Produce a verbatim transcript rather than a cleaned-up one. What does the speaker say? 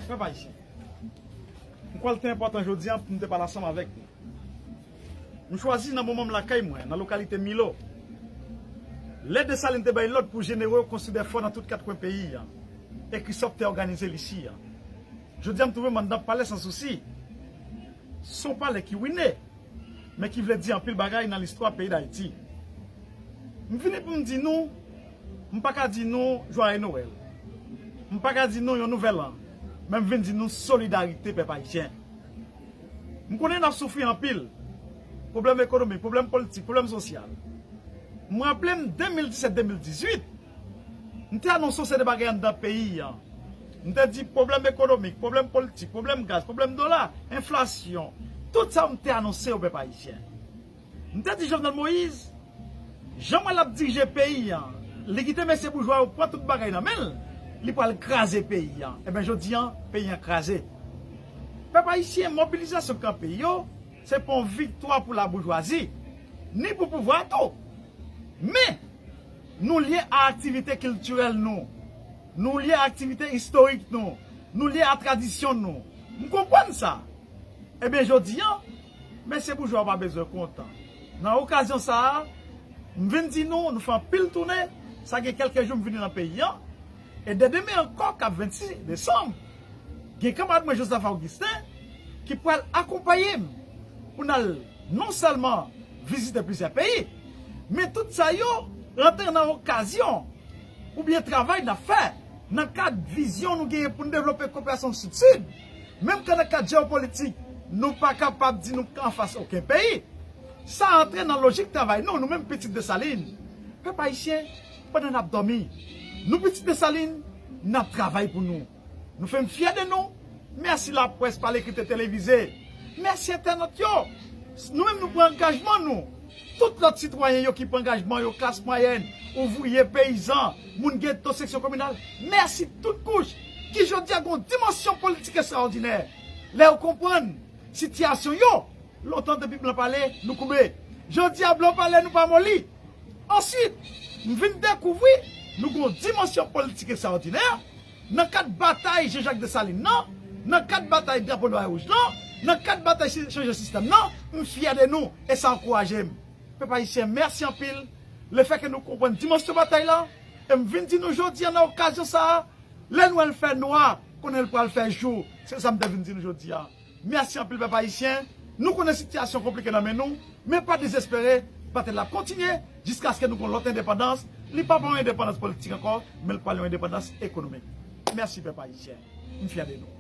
Pèp ayisyen, m kwè l te enpòtan jodi a pou m te pale ansanm avèk nou. M chwazi nan moman m lakay mwen, nan lokalite Milo. Lè Desalin te bay lòd pou jenero yo konstwi de fò nan tout kat kwen peyi a, e Christophe te òganize li isi a. Jodi a, m twouve m anndan Palè Sansousi. Se yon palè ki wine, men ki vle di anpil bagay nan listwa peyi Dayiti. M vini pou m di nou, m pa ka di nou Jwaye Nwèl. M pa ka di nou yon nouvèl an, men m vin di nou solidarite pèp ayisyen. M konnen n ap soufri anpil. Pwoblèm ekonomik, pwoblèm politik, pwoblèm sosyal. M raple m de mil disèt, de mil dizuit, m te anonse yon seri de bagay anndan peyi an. M te di pwoblèm ekonomik, pwoblèm politik, pwoblèm gaz, pwoblèm dola, enflasyon. Tout sa m te anonse yo, pèp ayisyen. M te di Jovenel Moïse, jan m wè l ap dirije peyi an, li kite mesye boujwa yo pran tout bagay nan men l, li pral kraze peyi an. Ebyen, jodi an, peyi an kraze. Pèp ayisyen, mobilizasyon k kanpe yo, se pa yon viktwa pou laboujwazi, ni pou pouvwa a tou. Men, nou lye a aktivite kiltirèl nou, nou lye a aktivite istorik nou, nou lye a tradisyon nou. M konprann sa. Ebyen, jodi an, mesye boujwa yo pa bezwen kontan. Nan okazyon sa a, m vin di nou, nou fè anpil tounen, sa gen kèlke jou m vini nan peyi an, e dè demen ankò, k ap vennsis desanm, gen kanmarad mwen Joseph Augustin ki pral akonpaye m pou n al non sèlman vizite plizyè peyi, men tout sa yo rantre nan okazyon oubyen travay n ap fè nan kad vizyon nou genyen pou n devlope koperasyon Sid-Sid, menm ke nan kad jewopolitik, nou pa kapab di nou anfas okenn peyi. Sa antre nan lojik travay nou, nou menm pitit Desalin. Pèp ayisyen, pandan n ap dòmi, nou pitit Desalin, n ap travay pou nou. Nou fè m fyè de nou. Mèsi laprès, pa lekriti televize. Mèsi entènot yo. Nou menm nou pran angajman nou. Tout lòt sitwayen yo ki pran angajman yo, klas mwayèn, ouvriye, peyizan, moun geto, seksyon kominal, mèsi tout kouch ki jodi a gen yon dimansyon politik estrawòdinè. Lè yo konprann sitiyasyon yo, lontan depi blan pale, nou koube. Jodi a blan pale, nou pa moli. Answit, m vin dekouvri nou gen yon dimansyon politik estrawòdinè nan kad batay Jean Jacques Dessalines nan, nan kad batay drapo nwa e wouj lan, nan kad batay si- chanje sistèm nan. M fyè de nou e sa ankouraje m. Pèp ayisyen, mèsi anpil. Lefètke nou konprann dimansyon batay la, e m vin di nou jodi a nan okazyon sa a, lè nwèl fè nwa, konnen l pral fè jou. Se sa m te vin di nou jodi a. Mèsi anpil, pèp ayisyen. Nou konnen sitiyasyon konplike nan men nou, men pa dezespere, batay la ap kontinye jiskaske nou gen yon lòt endepandans. Li p ap yon endepandans politik ankò, men l pral yon endepandans ekonomik. Mèsi, pèp ayisyen. M fyè de nou.